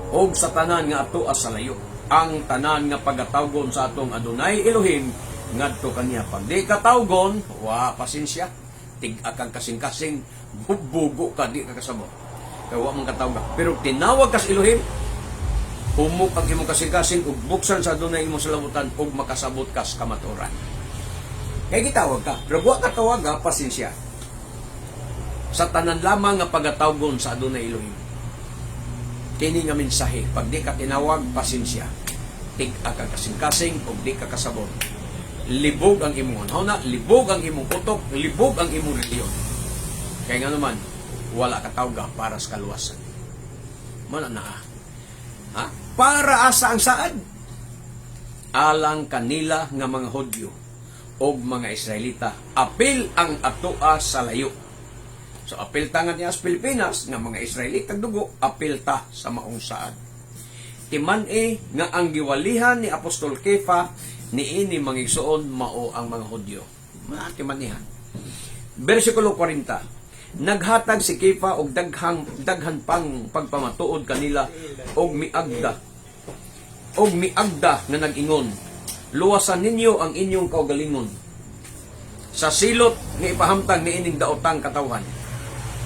og sa tanan nga atoa sa layo." Ang tanan nga pagatawgon sa atong Adonai Elohim ngadto kaniya. Pag di ka tawgon, wa, pasensya. Tig-a kang kasing-kasing, bugo ka, di ka kasabot. Kaya wa man katawga. Pero tinawag ka sa Elohim, humok ang imong kasing-kasing ug buksan sa Adonai imong salabutan ug makasabot ka sa kamatuoran. Kay gitawag ka. Pero wa ka tawaga, pasensya. Sa tanan lamang nga pagatawgon sa Adonai Elohim. Kini nga mensahe, pag di ka tinawag, pasensya. Tig-a ka kasing-kasing ug di ka kasabot. Libog ang imong hunahuna, libog ang imong utok, libog ang imong relihiyon. Kaya nga naman, wala ka tawga para sa kaluwasan. Mana na. Ha? Para asa ang saad? Alang kanila nga mga Hudyo og mga Israelita, apil ang atoa sa layo. So apil ta nga niya sa Pilipinas nga mga Israelita dugo, apil ta sa maong saad. Timan-i nga ang giwalihan ni Apostol Kefa niini, mga igsuon, mao ang mga Hudyo. Mga timanihan. Versikulo 40. Naghatag si Kefa og daghan pang pagpamatuod kanila og miagda nga nag-ingon, "Luwasan ninyo ang inyong kaugalingon sa silot nga ipahamtang niining daotang katawhan."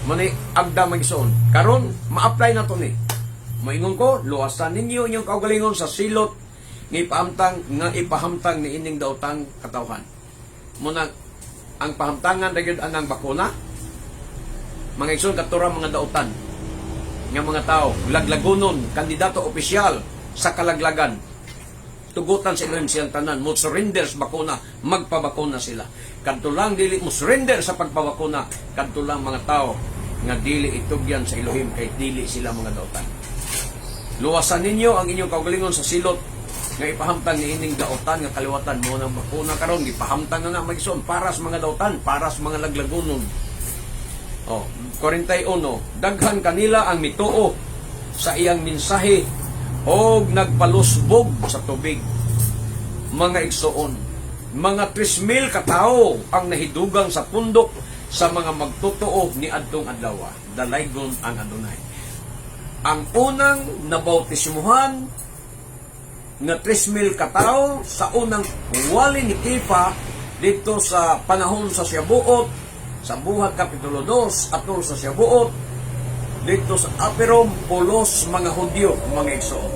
Mani agda, mga igsoon. Karon ma-apply na to ni. Maingon ko, luwasan ninyo inyong kaugalingon sa silot nga ipahamtang niining daotang katawhan. Muna ang pahamtangan ra gyud anang bakuna. Mga igsoon, katura mga dautan nga mga tao, laglagonon, kandidato opisyal sa kalaglagan. Tugutan sa Elohim siyang tanan mo surrender sa bakuna, magpabakuna sila. Kadto lang dili mo surrender sa pagpabakuna, kadto lang mga tao nga dili itugyan sa Elohim kay dili sila mga dautan. Luwasan ninyo ang inyong kaugalingon sa silot nga ipahamtang ni ining dautan nga kaliwatan mo ng bakuna karon. Gipahamtang na nga, mga igsoon, para sa mga dautan, para sa mga laglagonon. Oh, 41, daghan kanila ang mituo sa iyang mensahe og nagpalusbog sa tubig. Mga igsoon, mga 3,000 katao ang nahidugang sa pundok sa mga magtotoo ni adtong adlaw. Dalaygon ang Adunay. Ang unang nabautismuhan nga 3,000 katao sa unang wali ni Kefa dito sa panahon sa Shabuot, sa Buhat Kapitulo 2 atol sa Shabuot, dito sa Upper Room, pulos mga Hudyo, mga igsoon.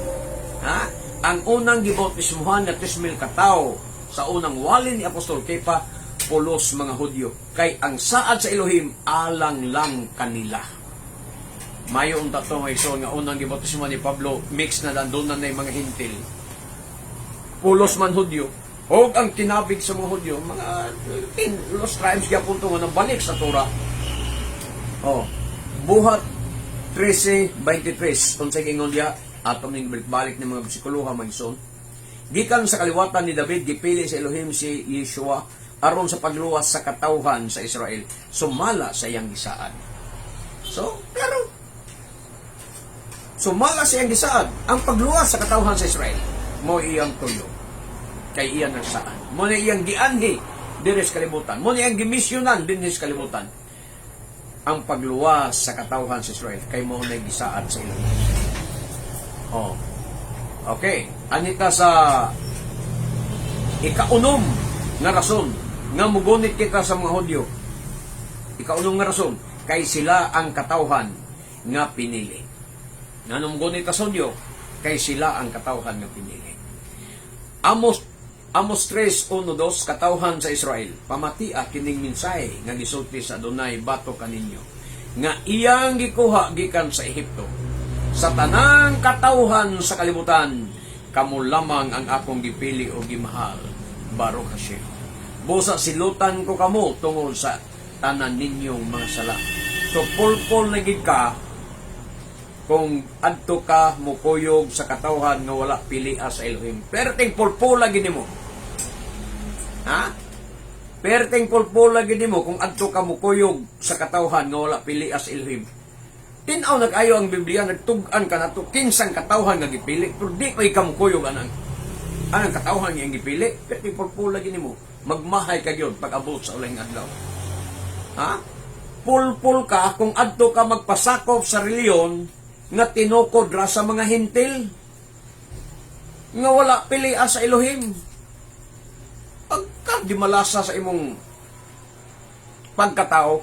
Ha? Ang unang gibautismuhan nga 3,000 katao sa unang wali ni Apostol Kefa, pulos mga Hudyo. Kay ang saad sa Elohim alang lang kanila. Mayo unta to, mga igsoon, nga unang gibautismuhan ni Pablo, mix na lang doon na mga Hentil. Pulos man Hudyo. Og ang tinabig sa mga Hudyo, mga 10 lost tribes gyapon to nga nabalik sa Torah. Oh, Buhat 13:23. Unsay giingon diya? Ato ning balik-balik ng mga bersikuloha, mga igsoon. Gikan sa kaliwatan ni David, gipili sa Elohim si Yeshua aron sa pagluwas sa katawhan sa Israel sumala sa iyang gisaad. So, pero sumala sa iyang gisaad ang pagluwas sa katawhan sa Israel, mo iyang tuyo. Kay iyan ang saad. Mo na iyang gianhi diri sa kalibutan. Mo na iyang gimisyonan dinhi sa kalibutan ang pagluwas sa katawhan sa Israel kay mo na gisaad sa Elohim. Oh. Okay, anita sa ikaunom nga rason nga mugunit kita sa mga Hudyo. Ikaunom nga rason, kay sila ang katawhan nga pinili. Nganong mugunit ta sa Hudyo? Kay sila ang katawhan nga pinili. Amos 3:1-2, "Katawhan sa Israel, pamatia kining mensahe nga gisulti sa Adunay batok kaninyo, nga iyang gikuha gikan sa Ehipto. Sa tanang katawhan sa kalibutan, kamo lamang ang akong gipili o gimahal. Baruch Hashem. Busa silutan ko kamo tungod sa tanan ninyong mga sala." So pulpol na gid ka kung adto ka mukuyog sa katawhan nga wala pilia sa Elohim. Perting pulpula gid nimo. Ha? Perting pulpula gid nimo kung adto ka mukuyog sa katawhan nga wala pilia sa Elohim. Tin-aw nag-ayo ang Biblia, nagtug-an ka nato kinsang katawhan nga gipili, pero di pa ka mukuyog anang katawhan nga iyang gipili. Perting pulpula gid nimo. Magmahay ka gyud pag abot sa ulahing adlaw. Ha? Pulpul ka kung adto ka magpasakop sa reliyon nga tinukod ra sa mga Hentil nga wala pilia sa Elohim. Pagka di malasa sa imong pagkatao,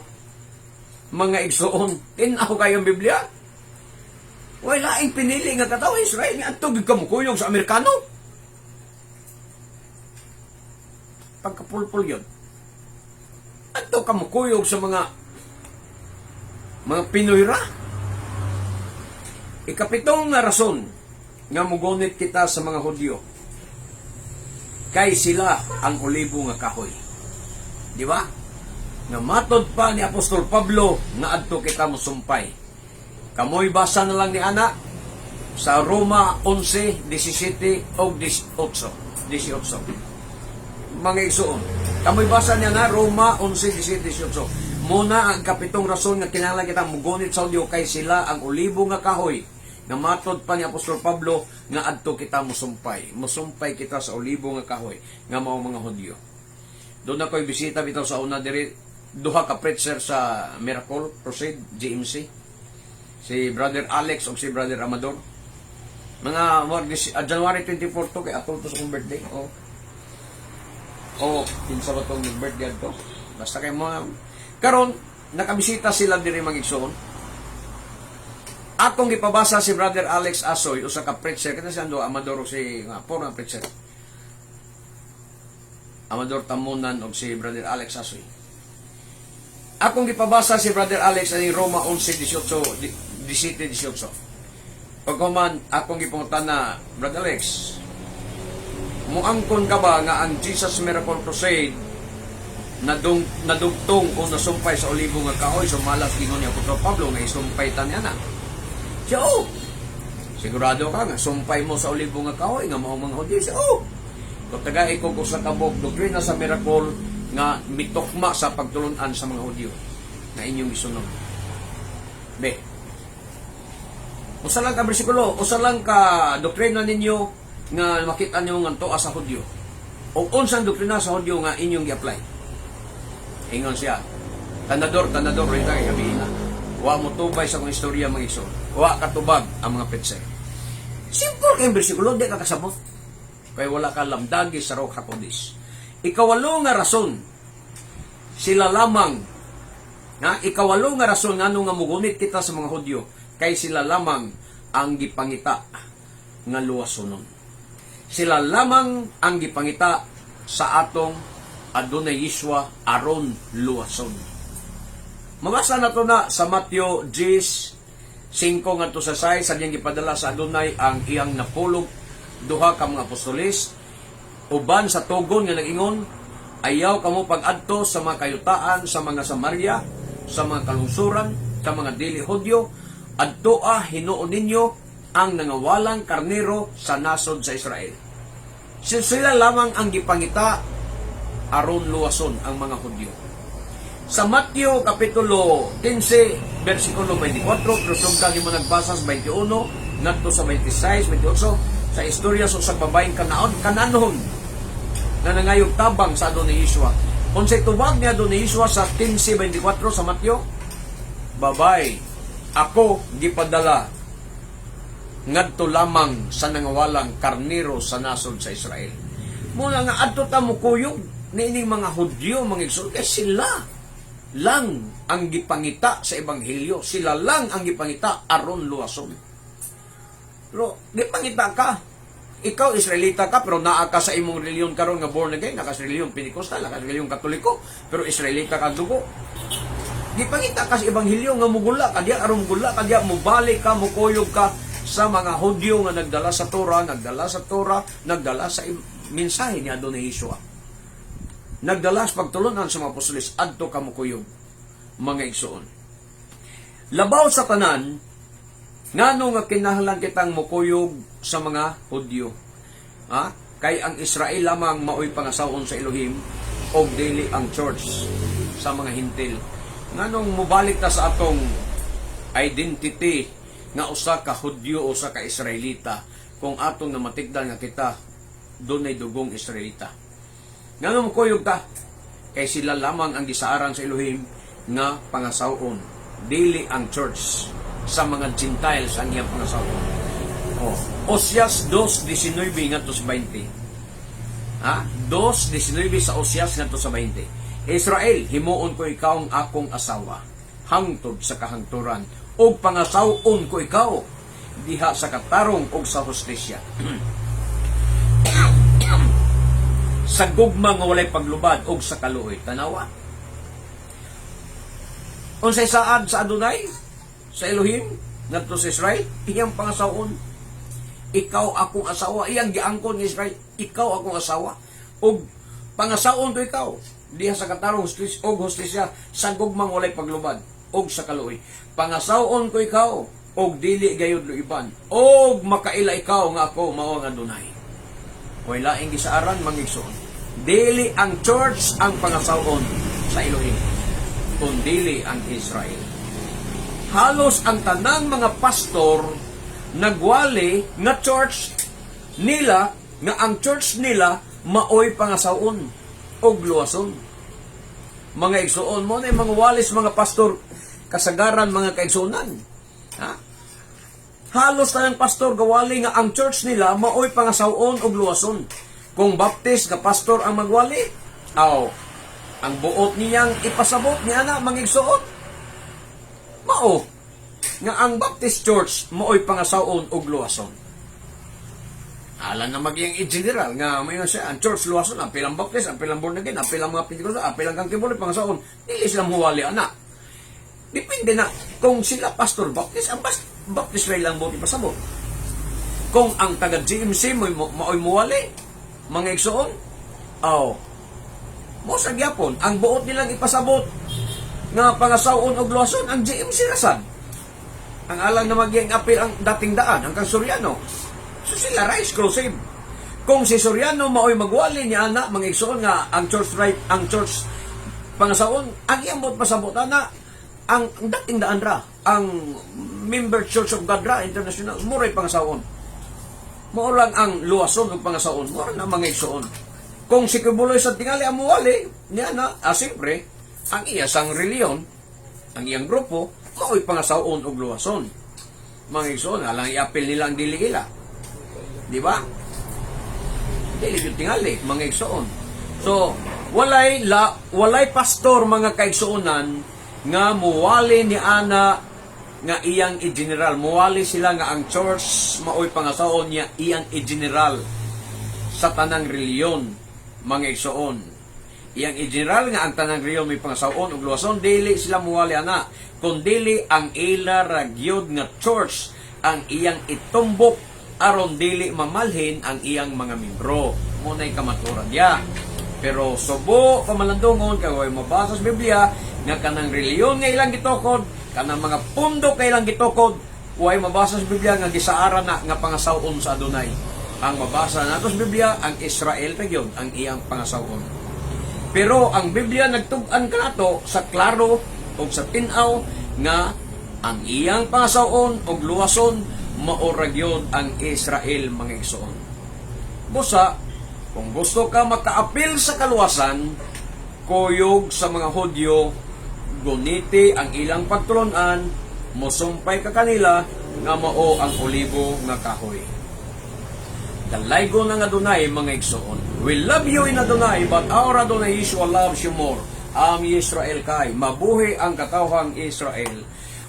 mga igsoon, tin-aw kayong Biblia. Wala laing pinili nga katao Israel nga adto gid ka mukuyog sa Amerikano. Pagkapulpul yun. Adto ka mukuyog sa mga Pinoy ra. Ikapitong nga rason nga mugunit kita sa mga Hudyo, kay sila ang olibo nga kahoy. Di ba? Nga matod pa ni Apostol Pablo nga adto kita mosumpay. Kamoy basa na lang ni ana sa Roma 11, 17 o 18. 18. Mga igsoon. Kamoy basa niya na Roma 11, 17, 18. Muna ang kapitong rason nga kinahanglan kita mugunit sa Hudyo kay sila ang olibo nga kahoy nga matod pa ni Apostol Pablo nga adto kita musumpay. Musumpay kita sa olibo nga kahoy nga mao mga Hudyo. Doon ako'y bisita bitaw sa una diri, duha ka preacher sa Miracle Crusade GMC. Si Brother Alex o si Brother Amador. Mga January 24 to kay atol to sa akong birthday. Oh. Oh, kinsa ba tong birthday adto? Basta kay mga karon nakabisita sila diri, mga igsoon. Akong gipabasa si Brother Alex Asoy, usa ka preacher kana si Ando Amador o si nga puro nga preacher. Amador Tamunan og si Brother Alex Asoy. Akong gipabasa si Brother Alex ani Roma 11:18, 17, 18. Pagkuman akong gipangutana, "Brother Alex, Muangkon ka ba nga ang Jesus Miracle Crusade nadugtong o nasumpay sa olibo nga kahoy, sumalas gingon ni Apostol Pablo nga isumpay ta niya na? Siya, oh! Sigurado ka nga sumpay mo sa olibo nga kahoy nga mao mga Hudyo? Siya, oh! Kung tagai ko sa kabok doktrina sa miracle nga mitokma sa pagtulunan sa mga Hudyo na inyong gisunod. Be. Usa lang ka bersikulo, usa lang ka doktrina ninyo nga makita niyo nga tuwa sa Hudyo. O unsang doktrina sa Hudyo nga inyong gi-apply? Ingon siya. Tanador, tanador, rin kay gabi na. Wa mo tubay sa kong istorya, mga igsoon. Wa katubag ang mga preacher. Simple kay bersikulo, di ka kasabot. Kay wala ka lamdagi sa Ruach HaKodesh. Ikawalo nga rason, sila lamang, nga ikawalo nga rason ngano nga mugunit kita sa mga Hudyo, kay sila lamang ang gipangita nga luwasonon. Sila lamang ang gipangita sa atong Adonai Yeshua aron luwason. Mabasa na to na sa Matthew 10, 5 ngadto sa 6, sa diyang gipadala sa Adonai ang iyang napulog duha ka mga apostoles uban sa tugon nga nag-ingon, "Ayaw kamo pag-adto sa mga kayutaan sa mga Samaria, sa mga kalungsuran, sa mga dili Hudyo. Adtoa hinuon ninyo ang nangawalang karnero sa nasod sa Israel." Sila lamang ang gipangita aron luwason, ang mga Hudyo. Sa Matthew Kapitulo 15, versikulo 24, pero sugtang mo nagbasa sa 21, ngadto sa 26, 28, sa istorya sa usang babaeng Kanaanhon, na nangayog tabang sa Adonai Yeshua. Unsay tubag ni Adonai Yeshua sa 15:24 sa Matthew? "Babay, ako gipadala ngadto lamang sa nangawalang karnero sa nasod sa Israel." Muna nga adto ta mokuyog niining mga Hudyo, mga igsoon, kay sila lang ang gipangita sa ebanghelyo, sila lang ang gipangita aron luwason. Pero gipangita ka. Ikaw, Israelita ka, pero naa ka sa imong reliyon karon nga born again, naa ka sa reliyon Pentecostal, naa ka sa reliyon Katoliko, pero Israelita ka dugo. Gipangita ka sa ebanghelyo nga mugula ka diya aron mugula ka diya, mubalik ka, mukuyog ka sa mga Hudyo nga nagdala sa Torah, nagdala sa Torah, nagdala sa mensahe ni Adonai Yeshua. Nagdala sa pagtulunan sa mga apostoles, adto ka mukuyog, mga igsoon. Labaw sa tanan, ngano nga kinahanglan kitang mukuyog sa mga Hudyo? Ha? Kay ang Israel lamang maoy pangasawon sa Elohim og dili ang church sa mga Hintil. Nganong mubalik ta sa atong identity nga usa ka Hudyo o usa ka Israelita kung atong namatikdan nga kita dunay dugong Israelita? Ngano mukuyog ta? Kay sila lamang ang gisaaran sa Elohim nga pangasawon. Dili ang church sa mga Gentiles ang iyang pangasawon. Oh, Osias 2:19 ngadto sa 20. Ha? 2:19 sa Osias ngadto sa 20. "Israel, himuon ko ikaw ang akong asawa hangtod sa kahangturan ug pangasawon ko ikaw diha sa katarong ug sa hustisya, sa gugma nga walay paglubad ug sa kaluoy." Tanawa. Unsay saad sa Adonai, sa Elohim ngadto sa Israel? Iyang pangasawon. "Ikaw akong asawa," iyang giangkon ni Israel, "Ikaw akong asawa. Ug pangasawon ko ikaw diha sa katarong og hustisya, sa gugmang walay paglubad ug sa kaluoy. Pangasawon ko ikaw og dili gayud luiban. Og makaila ikaw nga ako mao ang Adonai." Way laing gisaaran, mga igsoon. Dili ang church ang pangasawon sa Elohim, kundili ang Israel. Halos ang tanang mga pastor nagwali nga church nila, nga ang church nila maoy pangasawon og luwason. Mga igsoon mo na yung mga walis mga pastor kasagaran, mga kaigsuonan. Ha? Halos tanang pastor gawali nga ang church nila maoy pangasawon og luwason. Kung Baptist nga pastor ang magwali, aw, ang buot niyang ipasabot niya na, mga igsoon, mao nga ang Baptist Church maoy pangasawon og luwason. Alan na maging in general nga mayon siya ang church luwason, ang pilang Baptist, ang pilang born again, ang pilang mga Pentecostal, ang pilang kang pangasawon. Dili sila muwali ana. Depende na kung sila pastor Baptist, ang Baptist ray lang buot ipasabot. Kung ang taga GMC mo maoy muwali, Mga igsoon, aw, mo sa gyapon, ang buot nilang ipasabot nga pangasawon og luwason ang JMC ra sad. Ang alang na maging apil ang Dating Daan, ang kang Soriano. So sila ra exclusive. Kung si Soriano maoy magwali niya ana, mga igsoon, nga ang church right, ang church pangasawon, ang iyang buot pasabot ana, ang Dating Daan ra, ang Member Church of God ra International, muray pangasawon. Mao lang ang luwason ug pangasawon, mao na, mga igsoon. Kung si Quiboloy sa tingali ang muwali, niya na, siyempre, ang iya sang reliyon, ang iyang grupo, mao'y pangasawon ug luwason. Mga igsoon, alang iapil nila ang dili ila. Di ba? Dili gyud tingali, mga igsoon. So, walay pastor, mga kaigsuonan, nga muwali ni ana nga iyang i-general. Muwali sila nga ang church maoy pangasawon niya iyang i-general sa tanang reliyon, mga igsoon. Iyang i-general nga ang tanang reliyon may pangasawon ug luwason, dili sila muwali ana. Kun dili ang ila ra gyud nga church ang iyang itumbok aron dili mamalhin ang iyang mga membro. Muna'y kamaturan niya. Pero subo kamalandungon kay way mabasa sa Biblia nga kanang reliyon nga ilang gitukod, kanang mga pundok nga ilang gitukod, way mabasa sa Biblia nga gisaaran na nga pangasawon sa Adonai. Ang mabasa nato sa Biblia, ang Israel ra gyud ang iyang pangasawon. Pero ang Biblia nagtug-an kanato sa klaro ug sa tin-aw nga ang iyang pangasawon ug luwason mao ra gyud ang Israel, mga igsoon. Busa, kung gusto ka makaapil sa kaluwasan, kuyog sa mga Hudyo, guniti ang ilang pagtulunan, mosumpay ka kanila nga mao ang olibo nga kahoy. Dalaygon ang Adonai, mga igsoon. We love you in Adonai, but our Adonai Yeshua loves you more. Am Yisrael kay, mabuhi ang katawhang Israel.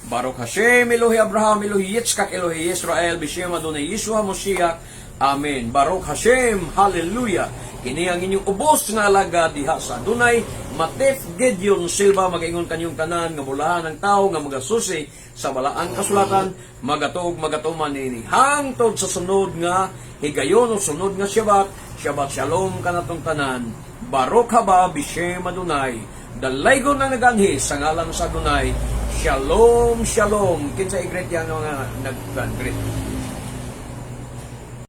Baruch Hashem, Elohi Abraham, Elohi Yitzchak, Elohi Israel, Bishem Adonai Yeshua Moshiach. Amen. Baruch Hashem, Hallelujah. Kini ang inyong ubos nga alaga diha sa Adonai, Matef Gideon Silva, magaingon kanyong tanan nga bulahan ng tao nga magasusi sa balaang kasulatan, magatuog magatuman nini hangtod sa sunod nga higayon o sunod nga Shabbat. Shabbat Shalom kanatong tanan. Baruch haba Bishem Adonai. Dalaygon ang naganhi sa ngalan sa Adonai. Shalom, shalom. Kinsa i-greet yan nga nag-greet?